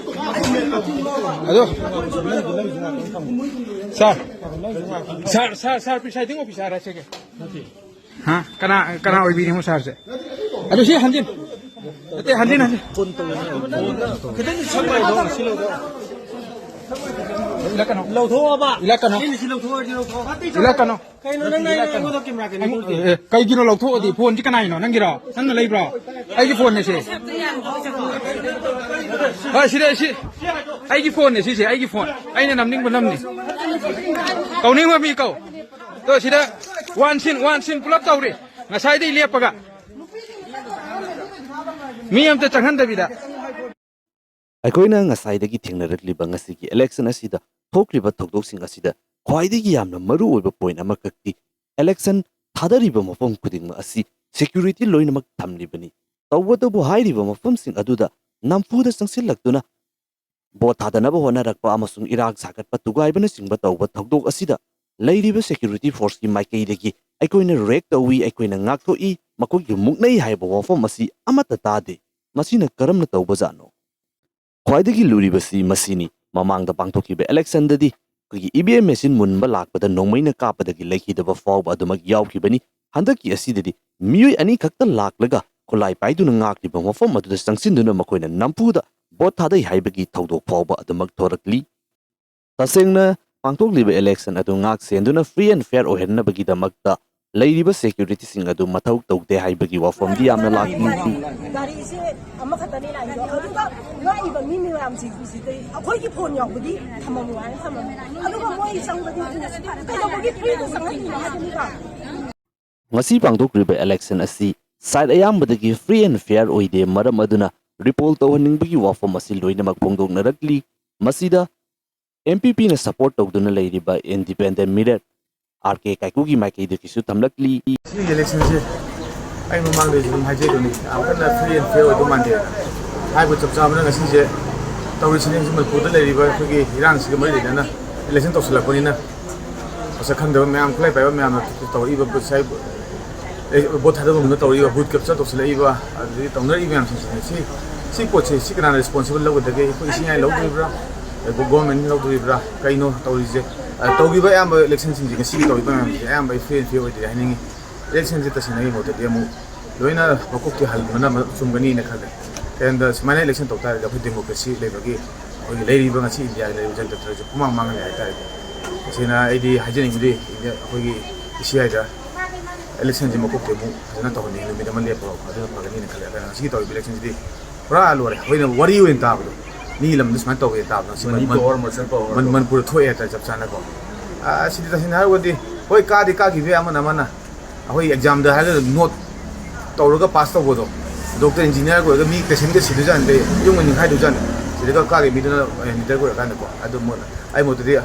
ꯑꯗꯣ, sir, sir, sir, presiding officer ꯍꯥꯏꯁꯤꯒꯦ꯫ ꯍꯥ? ꯀꯅꯥ, ꯀꯅꯥ ꯑꯣꯏꯕꯤꯔꯤꯅꯣ sir ꯁꯦ? ꯑꯗꯨ ꯁꯤ ꯍꯟꯖꯤꯟ꯫ ꯅꯠꯇꯦ, ꯍꯟꯖꯤꯟ, ꯍꯟꯖꯤꯟ꯫ ꯈꯤꯇꯪ ꯁꯛ ꯃꯥꯏꯗꯣ ꯁꯤꯜꯂꯣꯗ꯫ ꯏꯜꯂꯛꯀꯅꯣ꯫ ꯂꯧꯊꯣꯛꯑꯣꯕ꯫ ꯏꯜꯂꯛꯀꯅꯣ꯫ ꯑꯩꯅ ꯁꯤ ꯂꯧꯊꯣꯛꯑꯗꯤ ꯂꯧꯊꯣꯛꯑꯣ꯫ ꯏꯜꯂꯛꯀꯅꯣ꯫ ꯀꯩꯅꯣ ꯅꯪꯅ ꯑꯩꯉꯣꯟꯗ ꯀꯦꯃꯦꯔꯥ ꯀꯩꯅꯣ ꯇꯧꯔꯤꯁꯦ? ꯑꯦ, ꯀꯩꯒꯤꯅꯣ ꯂꯧꯊꯣꯛꯑꯗꯤ? ꯐꯣꯟꯁꯤ ꯀꯅꯥꯏꯅꯣ? ꯅꯪꯒꯤꯔꯣ? ꯅꯪꯅ ꯂꯩꯕ꯭ꯔꯣ? ꯑꯩꯒꯤ ꯐꯣꯟꯅꯦ ꯁꯤ꯫ ꯍꯣꯏ, ꯁꯤꯗ ꯁꯤ꯫ ꯑꯩꯒꯤ ꯐꯣꯟꯅꯦ ꯁꯤꯁꯦ, ꯑꯩꯒꯤ ꯐꯣꯟ꯫ ꯑꯩꯅ ꯅꯝꯅꯤꯡꯕ ꯅꯝꯅꯤ꯫ ꯀꯧꯅꯤꯡꯕ ꯃꯤ ꯀꯧ꯫ ꯑꯗꯣ ꯁꯤꯗ ꯋꯥꯟ ꯁꯤꯟ, ꯋꯥꯟ ꯁꯤꯟ ꯄꯨꯂꯞ ꯇꯧꯔꯤ꯫ ꯉꯁꯥꯏꯗꯩ ꯂꯦꯞꯄꯒ꯫ ꯃꯤ ꯑꯝꯇ ꯆꯪꯍꯟꯗꯕꯤꯗ꯫ ꯑꯩꯈꯣꯏꯅ ꯉꯁꯥꯏꯗꯒꯤ ꯊꯦꯡꯅꯔꯛꯂꯤꯕ ꯉꯁꯤꯒꯤ election ꯑꯁꯤꯗ ꯊꯣꯛꯂꯤꯕ ꯊꯧꯗꯣꯛꯁꯤꯡ ꯑꯁꯤꯗ ꯈ꯭ꯋꯥꯏꯗꯒꯤ ꯌꯥꯝꯅ ꯃꯔꯨ ꯑꯣꯏꯕ point ꯑꯃꯈꯛꯇꯤ election ꯊꯥꯗꯔꯤꯕ ꯃꯐꯝ ꯈꯨꯗꯤꯡꯃꯛ ꯑꯁꯤ security ꯂꯣꯏꯅꯃꯛ ꯊꯝꯂꯤꯕꯅꯤ꯫ ꯇꯧꯕꯇꯕꯨ ꯍꯥꯏꯔꯤꯕ ꯃꯐꯝꯁꯤꯡ ꯑꯗꯨꯗ ꯅꯝꯐꯨꯗ ꯆꯪꯁꯤꯜꯂꯛꯇꯨꯅ vote ꯊꯥꯗꯅꯕ ꯍꯣꯠꯅꯔꯛꯄ ꯑꯃꯁꯨꯡ ꯏꯔꯥꯡ ꯁꯥꯒꯠꯄ ꯊꯨꯒꯥꯏꯕꯅꯆꯤꯡꯕ ꯇꯧꯕ ꯊꯧꯗꯣꯛ ꯑꯁꯤꯗ ꯂꯩꯔꯤꯕ security forceꯀꯤ ꯃꯥꯏꯀꯩꯗꯒꯤ ꯑꯩꯈꯣꯏꯅ react ꯇꯧꯏ, ꯑꯩꯈꯣꯏꯅ ꯉꯥꯛꯊꯣꯛꯏ, ꯃꯈꯣꯏꯒꯤ ꯃꯨꯛꯅꯩ ꯍꯥꯏꯕ ꯋꯥꯐꯝ ꯑꯁꯤ ꯑꯃꯠꯇ ꯇꯥꯗꯦ꯫ ꯃꯁꯤꯅ ꯀꯔꯝꯅ ꯇꯧꯕꯖꯥꯠꯅꯣ? ꯈ꯭ꯋꯥꯏꯗꯒꯤ ꯂꯨꯔꯤꯕꯁꯤ ꯃꯁꯤꯅꯤ꯫ ꯃꯃꯥꯡꯗ ꯄꯥꯡꯊꯣꯛꯈꯤꯕ electionꯗꯗꯤ ꯑꯩꯈꯣꯏꯒꯤ E V M machine ꯃꯨꯟꯕ ꯂꯥꯛꯄꯗ ꯅꯣꯡꯃꯩꯅ ꯀꯥꯞꯄꯗꯒꯤ ꯂꯩꯈꯤꯗꯕ ꯐꯥꯎꯕ ꯑꯗꯨꯃꯛ ꯌꯥꯎꯈꯤꯕꯅꯤ꯫ ꯍꯟꯗꯛꯀꯤ ꯑꯁꯤꯗꯗꯤ ꯃꯤꯑꯣꯏ ꯑꯅꯤꯈꯛꯇ ꯂꯥꯛꯂꯒ ꯈꯨꯠꯂꯥꯏ ꯄꯥꯏꯗꯨꯅ ꯉꯥꯛꯂꯤꯕ ꯃꯐꯝ ꯑꯗꯨꯗ ꯆꯪꯁꯤꯟꯗꯨꯅ ꯃꯈꯣꯏꯅ ꯅꯝꯐꯨꯗ vote ꯊꯥꯗꯩ ꯍꯥꯏꯕꯒꯤ ꯊꯧꯗꯣꯛ ꯐꯥꯎꯕ ꯑꯗꯨꯃꯛ ꯊꯣꯔꯛꯂꯤ꯫ ꯇꯁꯦꯡꯅ ꯄꯥꯡꯊꯣꯛꯂꯤꯕ election ꯑꯗꯨ ꯉꯥꯛ ꯁꯦꯟꯗꯨꯅ free and fair ꯑꯣꯏꯍꯟꯅꯕꯒꯤꯗꯃꯛꯇ ꯂꯩꯔꯤꯕ securityꯁꯤꯡ ꯑꯗꯨ ꯃꯊꯧ ꯇꯧꯗꯦ ꯍꯥꯏꯕꯒꯤ ꯋꯥꯐꯝꯗꯤ ꯌꯥꯝꯅ ꯂꯥꯛꯂꯤ꯫ ꯒꯥꯔꯤꯁꯦ ꯑꯃꯈꯛꯇꯅꯤ ꯂꯥꯛꯏꯗꯣ, ꯑꯗꯨꯒ ꯂꯥꯛꯏꯕ ꯃꯤ ꯃꯌꯥꯝꯁꯤ ꯍꯧꯖꯤꯛꯇꯤ ꯑꯩꯈꯣꯏꯒꯤ ꯐꯣꯟ ꯌꯥꯎꯕꯗꯤ ꯊꯝꯃꯝꯃꯣ ꯍꯥꯏꯅ ꯊꯝꯃꯝꯃꯦ, ꯑꯗꯨꯒ ꯃꯣꯏ ꯆꯪꯕꯗꯤ ꯀꯩꯗꯧꯕꯒꯤ freeꯗ ꯆꯪꯍꯜꯂꯤꯅꯣ ꯍꯥꯏꯕꯅꯤꯗ꯫ ꯉꯁꯤ ꯄꯥꯡꯊꯣꯛꯂꯤꯕ election ꯑꯁꯤ side ꯑꯌꯥꯝꯕꯗꯒꯤ free and fair ꯑꯣꯏꯗꯦ, ꯃꯔꯝ ꯑꯗꯨꯅ repeal ꯇꯧꯍꯟꯅꯤꯡꯕꯒꯤ ꯋꯥꯐꯝ ꯑꯁꯤ ꯂꯣꯏꯅꯃꯛ ꯐꯣꯡꯗꯣꯛꯅꯔꯛꯂꯤ꯫ ꯃꯁꯤꯗ M P Pꯅ support ꯇꯧꯗꯨꯅ ꯂꯩꯔꯤꯕ independent mirror R K ꯀꯥꯏꯀꯨꯒꯤ ꯃꯥꯏꯀꯩꯗꯒꯤꯁꯨ ꯊꯝꯂꯛꯂꯤ꯫ ꯁꯤꯒꯤ electionꯁꯦ ꯑꯩ ꯃꯃꯥꯡꯗꯩꯁꯨ ꯑꯗꯨꯝ ꯍꯥꯏꯖꯩꯗꯨꯅꯤ, ꯌꯥꯝ ꯀꯟꯅ free and fair ꯑꯣꯏꯗꯧ ꯃꯥꯟꯗꯦ꯫ ꯍꯥꯏꯕ ꯆꯞ ꯆꯥꯕꯅ ꯉꯁꯤꯁꯦ ꯇꯧꯔꯤꯁꯤꯅ ꯍꯧꯖꯤꯛ ꯃꯅꯤꯄꯨꯔꯗ ꯂꯩꯔꯤꯕ ꯑꯩꯈꯣꯏꯒꯤ ꯏꯔꯥꯡꯁꯤꯒ ꯃꯔꯤ ꯂꯩꯅꯅ election ꯇꯧꯁꯤꯜꯂꯛꯄꯅꯤꯅ ꯃꯁꯛ ꯈꯪꯗꯕ ꯃꯌꯥꯝ, ꯈꯨꯠꯂꯥꯏ ꯄꯥꯏꯕ ꯃꯌꯥꯝꯅ ꯇꯧꯔꯛꯏꯕ ꯉꯁꯥꯏ vote ꯊꯥꯗꯐꯝꯗ ꯇꯧꯔꯛꯏꯕ vote capture ꯇꯧꯁꯤꯜꯂꯛꯏꯕ, ꯑꯗꯨꯗꯒꯤ ꯇꯧꯅꯔꯛꯏꯕ ꯃꯌꯥꯝꯁꯤꯡꯁꯤꯅꯤ꯫ ꯁꯤ, ꯁꯤ ꯄꯣꯠꯁꯦ ꯁꯤ ꯀꯅꯥꯅ responsible ꯂꯧꯒꯗꯒꯦ? ꯑꯩꯈꯣꯏ ꯏꯁꯤꯡ ꯏ ꯂꯧꯗꯣꯔꯤꯕ꯭ꯔꯥ? ꯑꯗꯨꯒ government ꯂꯧꯗꯣꯔꯤꯕ꯭ꯔꯥ? ꯀꯩꯅꯣ ꯇꯧꯔꯤꯁꯦ? ꯑ, ꯇꯧꯈꯤꯕ ꯑꯌꯥꯝꯕ electionꯁꯤꯡꯁꯦ, ꯉꯁꯤꯒꯤ ꯇꯧꯔꯤꯕ ꯃꯌꯥꯝꯁꯦ ꯑꯌꯥꯝꯕ ꯑꯩ free and fair ꯑꯣꯏꯗꯦ ꯍꯥꯏꯅꯤꯡꯉꯤ꯫ Electionꯁꯦ ꯇꯁꯦꯡꯅ ꯑꯩꯒꯤ ꯃꯣꯠꯇꯗꯤ ꯑꯃꯨꯛ ꯂꯣꯏꯅ ꯃꯀꯣꯛꯇꯤ ꯍꯟꯕꯅ ꯆꯨꯝꯒꯅꯤꯅ ꯈꯜꯂꯦ꯫ ꯀꯩꯒꯤꯅꯣꯗ ꯁꯨꯃꯥꯏꯅ election ꯇꯧ ꯇꯥꯔꯗꯤ ꯑꯩꯈꯣꯏ democracy ꯂꯩꯕꯒꯤ ꯑꯩꯈꯣꯏꯒꯤ ꯂꯩꯔꯤꯕ ꯉꯁꯤ ꯏꯟꯗꯤꯌꯥꯒꯤ ꯂꯩꯔꯤꯕ ꯖꯟꯇ꯭ꯔꯁꯦ ꯄꯨꯃꯥꯡ ꯃꯥꯡꯍꯜꯂꯦ ꯍꯥꯏꯇꯥꯔꯦꯀꯣ꯫ ꯇꯁꯦꯡꯅ ꯑꯩꯗꯤ ꯍꯥꯏꯖꯅꯤꯡꯕꯗꯤ ꯏꯟꯗꯤꯌꯥ, ꯑꯩꯈꯣꯏꯒꯤ ꯏꯁꯤ ꯍꯥꯏꯗ ꯏꯂꯦꯛꯁꯟꯁꯦ ꯃꯀꯣꯛꯇꯩ ꯑꯃꯨꯛ ꯐꯖꯅ ꯇꯧꯍꯟꯅꯤꯡꯉꯤ, ꯅꯨꯃꯤꯠ ꯑꯃ ꯂꯦꯞꯄꯒ ꯑꯗꯨꯅ ꯐꯒꯅꯤꯅ ꯈꯜꯂꯦ꯫ ꯑꯗꯨꯅ ꯉꯁꯤꯒꯤ ꯇꯧꯔꯤꯕ ꯏꯂꯦꯛꯁꯟꯁꯤꯗꯤ ꯄꯨꯔꯥ ꯂꯣꯏꯔꯦ꯫ ꯑꯩꯈꯣꯏꯅ ꯋꯥꯔꯤ ꯑꯣꯏꯅ ꯇꯥꯕꯗꯣ, ꯃꯤ ꯂꯝꯗ ꯁꯨꯃꯥꯏꯅ ꯇꯧꯋꯦ ꯇꯥꯕꯗꯣ, ꯉꯁꯤ ꯃꯅꯤ ꯃꯟ-, power, ꯃꯟ-, ꯃꯟ-, ꯃꯅꯤꯄꯨꯔꯗ ꯊꯣꯛꯑꯦ ꯍꯥꯏꯇꯥꯔꯦ ꯆꯞ ꯆꯥꯅꯀꯣ꯫ ꯑꯥ, ꯁꯤꯗꯤ ꯇꯁꯦꯡꯅ ꯍꯥꯏꯔꯨꯔꯗꯤ, ꯍꯣꯏ, ꯀꯥꯗꯤ ꯀꯥꯈꯤꯕ ꯌꯥꯏ ꯑꯃꯅ ꯑꯃꯅ, ꯑꯩꯈꯣꯏ ꯑꯦꯛꯖꯥꯝꯗ ꯍꯥꯏꯔꯒ ꯅꯣꯠ ꯇꯧꯔꯒ ꯄꯥꯁ ꯇꯧꯕꯗꯣ, ꯗꯣꯛꯇꯔ ꯏꯟꯖꯤꯅꯤꯌꯥꯔꯒ ꯑꯣꯏꯔꯒ ꯃꯤ ꯄꯦꯁꯦꯟꯒ ꯁꯤꯗꯣꯏꯖꯥꯠꯅꯤ, ꯌꯨꯝꯒ ꯅꯤꯡꯈꯥꯏꯗꯣꯏꯖꯥꯠꯅꯤ꯫ ꯁꯤꯗꯒ ꯀꯥꯈꯤ ꯃꯤꯗꯨꯅ, ꯑꯦ, ꯂꯤꯗꯔꯒ ꯑꯣꯏꯔꯀꯥꯟꯗꯀꯣ꯫ ꯑꯗꯨ ꯃꯣꯏꯅ, ꯑꯩ ꯃꯣꯠꯇꯗꯤ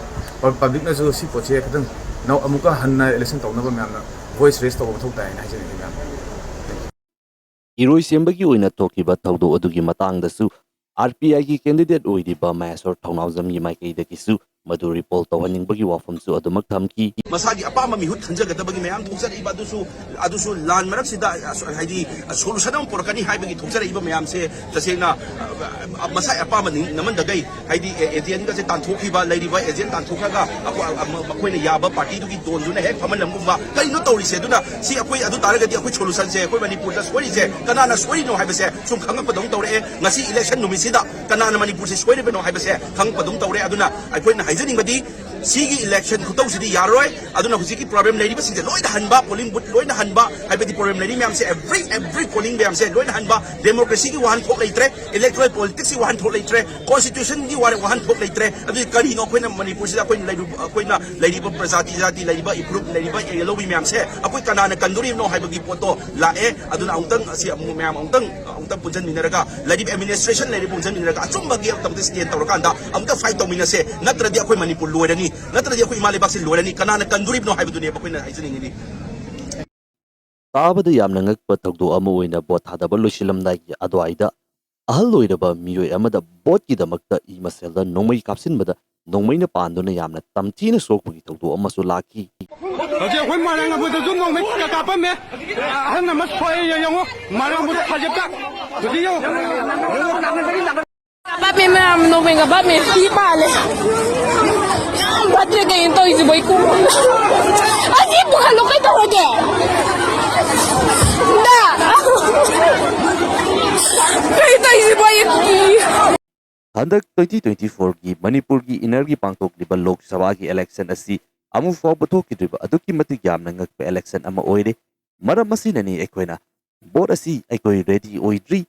ꯄꯕ꯭ꯂꯤꯛꯅꯁꯨ ꯁꯤ ꯄꯣꯠꯁꯦ ꯈꯤꯇꯪ ꯅꯧ-, ꯑꯃꯨꯛꯀ ꯍꯟꯅ ꯏꯂꯦꯛꯁꯟ ꯇꯧꯅꯕ ꯃꯌꯥꯝꯅ ꯚꯣꯏꯁ ꯔꯦꯁ ꯇꯧꯕ ꯃꯊꯧ ꯇꯥꯏꯅ ꯍꯥꯏꯖꯅꯤꯡꯉꯤ ꯃꯌꯥꯝ꯫ ꯏꯔꯣꯏꯁꯦꯝꯕꯒꯤ ꯑꯣꯏꯅ ꯊꯣꯛꯈꯤꯕ ꯊꯧꯗꯣꯛ ꯑꯗꯨꯒꯤ ꯃꯇꯥꯡꯗꯁꯨ ꯑꯥꯔ ꯄꯤ ꯑꯥꯏꯒꯤ ꯀꯦꯟꯗꯤꯗꯦꯠ ꯑꯣꯏꯔꯤꯕ ꯃꯍꯦꯁꯣꯔ ꯊꯧꯅꯥꯎꯖꯝꯒꯤ ꯃꯥꯏꯀꯩꯗꯒꯤꯁꯨ ꯃꯗꯨ ꯔꯤꯄꯣꯜ ꯇꯧꯍꯟꯅꯤꯡꯕꯒꯤ ꯋꯥꯐꯝꯁꯨ ꯑꯗꯨꯃꯛ ꯊꯝꯈꯤ꯫ ꯃꯁꯥꯒꯤ ꯑꯄꯥꯝꯕ ꯃꯤꯍꯨꯠ ꯈꯟꯖꯒꯗꯕꯒꯤ ꯃꯌꯥꯝ ꯊꯣꯛꯆꯔꯛꯏꯕ ꯑꯗꯨꯁꯨ, ꯑꯗꯨꯁꯨ ꯂꯥꯟ ꯃꯔꯛꯁꯤꯗ, ꯑꯁ, ꯍꯥꯏꯗꯤ, ꯁꯣꯂꯨꯁꯟ ꯑꯃ ꯄꯨꯔꯛꯀꯅꯤ ꯍꯥꯏꯕꯒꯤ ꯊꯣꯛꯆꯔꯛꯏꯕ ꯃꯌꯥꯝꯁꯦ ꯇꯁꯦꯡꯅ, ꯑ, ꯃꯁꯥꯒꯤ ꯑꯄꯥꯝꯕ ꯅꯤꯡ-, ꯅꯝꯍꯟꯗꯒꯩ, ꯍꯥꯏꯗꯤ, ꯑꯦ-, ꯑꯦꯖꯦꯟꯒꯁꯦ ꯇꯥꯟꯊꯣꯛꯈꯤꯕ, ꯂꯩꯔꯤꯕ ꯑꯦꯖꯦꯟ ꯇꯥꯟꯊꯣꯛꯈ꯭ꯔꯒ ꯑꯩꯈꯣꯏ, ꯑ, ꯃ-, ꯃꯈꯣꯏꯅ ꯌꯥꯕ ꯄꯥꯔꯇꯤꯗꯨꯒꯤ ꯗꯣꯟꯗꯨꯅ ꯍꯦꯛ ꯐꯝꯍꯜꯂꯝꯒꯨꯝꯕ ꯀꯔꯤꯅꯣ ꯇꯧꯔꯤꯁꯦ? ꯑꯗꯨꯅ ꯁꯤ ꯑꯩꯈꯣꯏ ꯑꯗꯨ ꯇꯥꯔꯒꯗꯤ ꯑꯩꯈꯣꯏ ꯁꯣꯂꯨꯁꯟꯁꯦ ꯑꯩꯈꯣꯏ ꯃꯅꯤꯄꯨꯔꯗ ꯁꯣꯏꯔꯤꯁꯦ ꯀꯅꯥꯅ ꯁꯣꯏꯔꯤꯅꯣ ꯍꯥꯏꯕꯁꯦ ꯁꯨꯝ ꯈꯪꯉꯛꯄꯗꯧꯅ ꯇꯧꯔꯛꯑꯦ꯫ ꯉꯁꯤ ꯏꯂꯦꯛꯁꯟ ꯅꯨꯃꯤꯠꯁꯤꯗ ꯀꯅꯥꯅ ꯃꯅꯤꯄꯨꯔꯁꯦ ꯁꯣꯏꯔꯤꯕꯅꯣ ꯍꯥꯏꯕꯁꯦ ꯈꯪꯉꯛꯄꯗꯧꯅ ꯇꯧꯔꯦ꯫ ꯑꯗꯨꯅ ꯑꯩꯈꯣꯏꯅ ꯍꯥꯏꯖꯅꯤꯡꯕꯗꯤ ꯁꯤꯒꯤ ꯏꯂꯦꯛꯁꯟ ꯈꯨꯇꯧꯁꯤꯗꯤ ꯌꯥꯔꯣꯏ꯫ ꯑꯗꯨꯅ ꯍꯧꯖꯤꯛꯀꯤ ꯄ꯭ꯔꯣꯕ꯭ꯂꯦꯝ ꯂꯩꯔꯤꯕꯁꯤꯡꯁꯦ ꯂꯣꯏꯅ ꯍꯟꯕ, ꯄꯣꯂꯤꯡ ꯕꯨꯠ ꯂꯣꯏꯅ ꯍꯟꯕ, ꯍꯥꯏꯕꯗꯤ ꯄ꯭ꯔꯣꯕ꯭ꯂꯦꯝ ꯂꯩꯔꯤ ꯃꯌꯥꯝꯁꯦ every, every polling ꯃꯌꯥꯝꯁꯦ ꯂꯣꯏꯅ ꯍꯟꯕ, ꯗꯦꯃꯣꯀ꯭ꯔꯦꯁꯤꯒꯤ ꯋꯥꯍꯟꯊꯣꯛ ꯂꯩꯇ꯭ꯔꯦ, ꯏꯂꯦꯛꯇꯣꯔꯦꯜ ꯄꯣꯂꯤꯇꯤꯛꯁꯀꯤ ꯋꯥꯍꯟꯊꯣꯛ ꯂꯩꯇ꯭ꯔꯦ, ꯀꯣꯟꯁꯇꯤꯇ꯭ꯌꯨꯁꯟꯒꯤ ꯋꯥ-, ꯋꯥꯍꯟꯊꯣꯛ ꯂꯩꯇ꯭ꯔꯦ꯫ ꯑꯗꯨꯗꯤ ꯀꯔꯤꯅꯣ ꯑꯩꯈꯣꯏꯅ ꯃꯅꯤꯄꯨꯔꯁꯤꯗ ꯑꯩꯈꯣꯏꯅ ꯂꯩꯔꯨ-, ꯑꯩꯈꯣꯏꯅ ꯂꯩꯔꯤꯕ ꯄ꯭ꯔꯖꯥꯇꯤ ꯖꯥꯇꯤ ꯂꯩꯔꯤꯕ ꯏꯐꯨꯔꯨꯞ ꯂꯩꯔꯤꯕ ꯂꯧꯃꯤ ꯃꯌꯥꯝꯁꯦ ꯑꯩꯈꯣꯏ ꯀꯅꯥꯅ ꯀꯟꯗꯣꯔꯤꯕꯅꯣ ꯍꯥꯏꯕꯒꯤ ꯄꯣꯠꯇꯣ ꯂꯥꯛꯑꯦ꯫ ꯑꯗꯨꯅ ꯑꯃꯨꯛꯇꯪ ꯑꯁꯤ ꯑꯃꯨꯛ ꯃꯌꯥꯝ ꯑꯃꯨꯛꯇꯪ, ꯑꯃꯨꯛꯇꯪ ꯄꯨꯟꯁꯤꯟꯃꯤꯟꯅꯔꯒ, ꯂꯩꯔꯤꯕ ꯑꯦꯗꯃꯤꯅꯤꯁꯇ꯭ꯔꯦꯁꯟ ꯂꯩꯔꯤꯕ ꯄꯨꯟꯁꯤꯟꯃꯤꯟꯅꯔꯒ ꯑꯆꯨꯝꯕꯒꯤ ꯇꯧꯗ ꯁ꯭ꯇꯦꯟ ꯇꯧꯔꯀꯥꯟꯗ ꯑꯃꯨꯛꯇ ꯐꯥꯏꯠ ꯇꯧꯃꯤꯟꯅꯁꯦ꯫ ꯅꯠꯇ꯭ꯔꯗꯤ ꯑꯩꯈꯣꯏ ꯃꯅꯤꯄꯨꯔ ꯂꯣꯏꯔꯅꯤ, ꯅꯠꯇ꯭ꯔꯗꯤ ꯑꯩꯈꯣꯏ ꯏꯃꯥ ꯂꯩꯕꯥꯛꯁꯤ ꯂꯣꯏꯔꯅꯤ꯫ ꯀꯅꯥꯅ ꯀꯟꯗꯣꯔꯤꯕꯅꯣ ꯍꯥꯏꯕꯗꯨꯅꯦꯕ ꯑꯩꯈꯣꯏꯅ ꯍꯥꯏꯖꯅꯤꯡꯉꯤꯗꯤ꯫ ꯇꯥꯕꯗ ꯌꯥꯝꯅ ꯉꯛꯄ ꯊꯧꯗꯣꯛ ꯑꯃ ꯑꯣꯏꯅ ꯚꯣꯠ ꯊꯥꯗꯕ ꯂꯣꯏꯁꯤꯜꯂꯝꯗꯥꯏꯒꯤ ꯑꯗꯨꯋꯥꯏꯗ ꯑꯍꯜ ꯑꯣꯏꯔꯕ ꯃꯤꯑꯣꯏ ꯑꯃꯗ ꯚꯣꯠꯀꯤꯗꯃꯛꯇ ꯏ ꯃꯁꯦꯜꯗ ꯅꯣꯡꯃꯩ ꯀꯥꯞꯁꯤꯟꯕꯗ ꯅꯣꯡꯃꯩꯅ ꯄꯥꯟꯗꯨꯅ ꯌꯥꯝꯅ ꯇꯝꯊꯤꯅ ꯁꯣꯛꯄꯒꯤ ꯊꯧꯗꯣꯛ ꯑꯃꯁꯨ ꯂꯥꯛꯈꯤ꯫ ꯍꯧꯖꯤꯛ ꯑꯩꯈꯣꯏ ꯃꯥꯂꯦꯝ ꯉꯝꯕꯗꯁꯨ ꯅꯣꯡꯃꯩ ꯀꯥꯞꯄꯝꯃꯦ꯫ ꯑꯍꯜ ꯑꯃ ꯁꯣꯛꯑꯦ, ꯌꯦꯡꯉꯣ, ꯃꯥꯂꯦꯝ ꯉꯝꯕꯗ ꯐꯥꯖꯠꯇ꯫ ꯍꯧꯖꯤꯛ ꯌꯦꯡꯉꯣ꯫ ꯀꯥꯞꯄꯝꯃꯦ ꯃꯌꯥꯝ, ꯅꯣꯡꯃꯩꯒ ꯀꯥꯞꯄꯝꯃꯦ꯫ ꯏ ꯄꯥꯜꯂꯦ꯫ ꯌꯥꯝ ꯐꯠꯇ꯭ꯔꯦ ꯀꯩꯅꯣ ꯇꯧꯔꯤꯁꯤꯕꯣ? ꯑꯩ ꯀꯣꯛ ꯑꯁꯤ ꯄꯨꯈꯠꯂꯣ ꯀꯩꯗꯧꯔꯒꯦ? ꯗꯥ! ꯀꯩ ꯇꯧꯔꯤꯁꯤꯕꯣ? ꯑꯩ ꯍꯟꯗꯛ twenty twenty fourꯒꯤ ꯃꯅꯤꯄꯨꯔꯒꯤ innerꯒꯤ ꯄꯥꯡꯊꯣꯛꯂꯤꯕ ꯂꯣꯛ ꯁꯚꯥꯒꯤ election ꯑꯁꯤ ꯑꯃꯨꯛ ꯐꯥꯎꯕ ꯊꯣꯛꯈꯤꯗ꯭ꯔꯤꯕ ꯑꯗꯨꯛꯀꯤ ꯃꯇꯤꯛ ꯌꯥꯝꯅ ꯉꯛꯄ election ꯑꯃ ꯑꯣꯏꯔꯦ꯫ ꯃꯔꯝ ꯑꯁꯤꯅꯅꯤ ꯑꯩꯈꯣꯏꯅ vote ꯑꯁꯤ ꯑꯩꯈꯣꯏ ready ꯑꯣꯏꯗ꯭ꯔꯤ,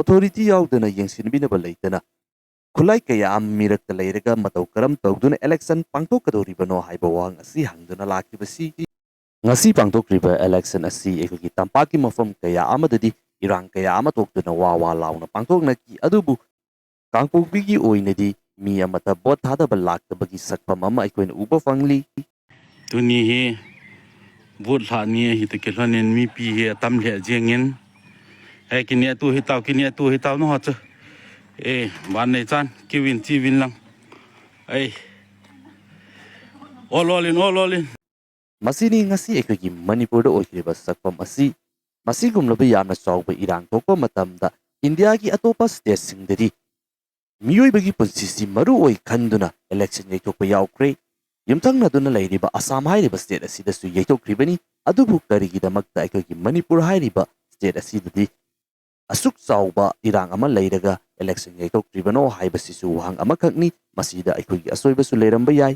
authority ꯌꯥꯎꯗꯅ ꯌꯦꯡꯁꯤꯟꯕꯤꯅꯕ ꯂꯩꯇꯅ ꯈꯨꯠꯂꯥꯏ ꯀꯌꯥ ꯑꯃ ꯃꯤꯔꯛꯇ ꯂꯩꯔꯒ ꯃꯇꯧ ꯀꯔꯝ ꯇꯧꯗꯨꯅ election ꯄꯥꯡꯊꯣꯛꯀꯗꯧꯔꯤꯕꯅꯣ ꯍꯥꯏꯕ ꯋꯥꯍꯪ ꯑꯁꯤ ꯍꯪꯗꯨꯅ ꯂꯥꯛꯈꯤꯕꯁꯤ꯫ ꯉꯁꯤ ꯄꯥꯡꯊꯣꯛꯂꯤꯕ election ꯑꯁꯤ ꯑꯩꯈꯣꯏꯒꯤ ꯇꯝꯄꯥꯛꯀꯤ ꯃꯐꯝ ꯀꯌꯥ ꯑꯃꯗꯗꯤ ꯏꯔꯥꯡ ꯀꯌꯥ ꯑꯃ ꯊꯣꯛꯇꯨꯅ ꯋꯥ ꯋꯥ ꯂꯥꯎꯅ ꯄꯥꯡꯊꯣꯛꯅꯈꯤ꯫ ꯑꯗꯨꯕꯨ ꯀꯥꯡꯄꯣꯛꯄꯤꯒꯤ ꯑꯣꯏꯅꯗꯤ ꯃꯤ ꯑꯃꯠꯇ vote ꯊꯥꯗꯕ ꯂꯥꯛꯇꯕꯒꯤ ꯁꯛꯐꯝ ꯑꯃ ꯑꯩꯈꯣꯏꯅ ꯎꯕ ꯐꯪꯂꯤ꯫ ꯇꯨꯅꯤ ꯍꯤ vote ꯂꯥꯛꯅꯤ ꯍꯤ ꯇ ꯀꯦꯂꯣꯅꯦꯟ ꯃꯤ ꯄꯤ ꯍꯤ ꯑꯇꯝ ꯂꯦ ꯖꯦꯡꯉꯤꯟ꯫ ꯑꯦ ꯀꯤꯅꯤ ꯑꯇꯨ ꯍꯤ ꯇꯥꯎ, ꯀꯤꯅꯤ ꯑꯇꯨ ꯍꯤ ꯇꯥꯎ ꯅꯣ ꯍꯣ ꯆ꯫ ꯑꯦ ꯕꯥꯟ ꯅꯦ ꯆꯥꯟ ꯀꯤꯋꯤꯟ ꯆꯤꯋꯤꯟ ꯂꯪ꯫ ꯑꯩ all all in, all all in꯫ ꯃꯁꯤꯅꯤ ꯉꯁꯤ ꯑꯩꯈꯣꯏꯒꯤ ꯃꯅꯤꯄꯨꯔꯗ ꯑꯣꯏꯈꯤꯕ ꯁꯛꯐꯝ ꯑꯁꯤ꯫ ꯃꯁꯤꯒꯨꯝꯂꯕ ꯌꯥꯝꯅ ꯆꯥꯎꯕ ꯏꯔꯥꯡ ꯊꯣꯛꯄ ꯃꯇꯝꯗ ꯏꯟꯗꯤꯌꯥꯒꯤ ꯑꯇꯣꯞꯄ stateꯁꯤꯡꯗꯗꯤ ꯃꯤꯑꯣꯏꯕꯒꯤ ꯄꯨꯟꯁꯤꯁꯤ ꯃꯔꯨ ꯑꯣꯏ ꯈꯟꯗꯨꯅ election ꯌꯩꯊꯣꯛꯄ ꯌꯥꯎꯈ꯭ꯔꯦ꯫ ꯌꯨꯝꯊꯪꯅꯗꯨꯅ ꯂꯩꯔꯤꯕ ꯑꯁꯥꯝ ꯍꯥꯏꯔꯤꯕ state ꯑꯁꯤꯗꯁꯨ ꯌꯩꯊꯣꯛꯈ꯭ꯔꯤꯕꯅꯤ꯫ ꯑꯗꯨꯕꯨ ꯀꯔꯤꯒꯤꯗꯃꯛꯇ ꯑꯩꯈꯣꯏꯒꯤ ꯃꯅꯤꯄꯨꯔ ꯍꯥꯏꯔꯤꯕ state ꯑꯁꯤꯗꯗꯤ ꯑꯁꯨꯛ ꯆꯥꯎꯕ ꯏꯔꯥꯡ ꯑꯃ ꯂꯩꯔꯒ election ꯌꯩꯊꯣꯛꯇ꯭ꯔꯤꯕꯅꯣ ꯍꯥꯏꯕꯁꯤꯁꯨ ꯋꯥꯍꯪ ꯑꯃꯈꯛꯅꯤ꯫ ꯃꯁꯤꯗ ꯑꯩꯈꯣꯏꯒꯤ ꯑꯁꯣꯏꯕꯁꯨ ꯂꯩꯔꯝꯕ ꯌꯥꯏ꯫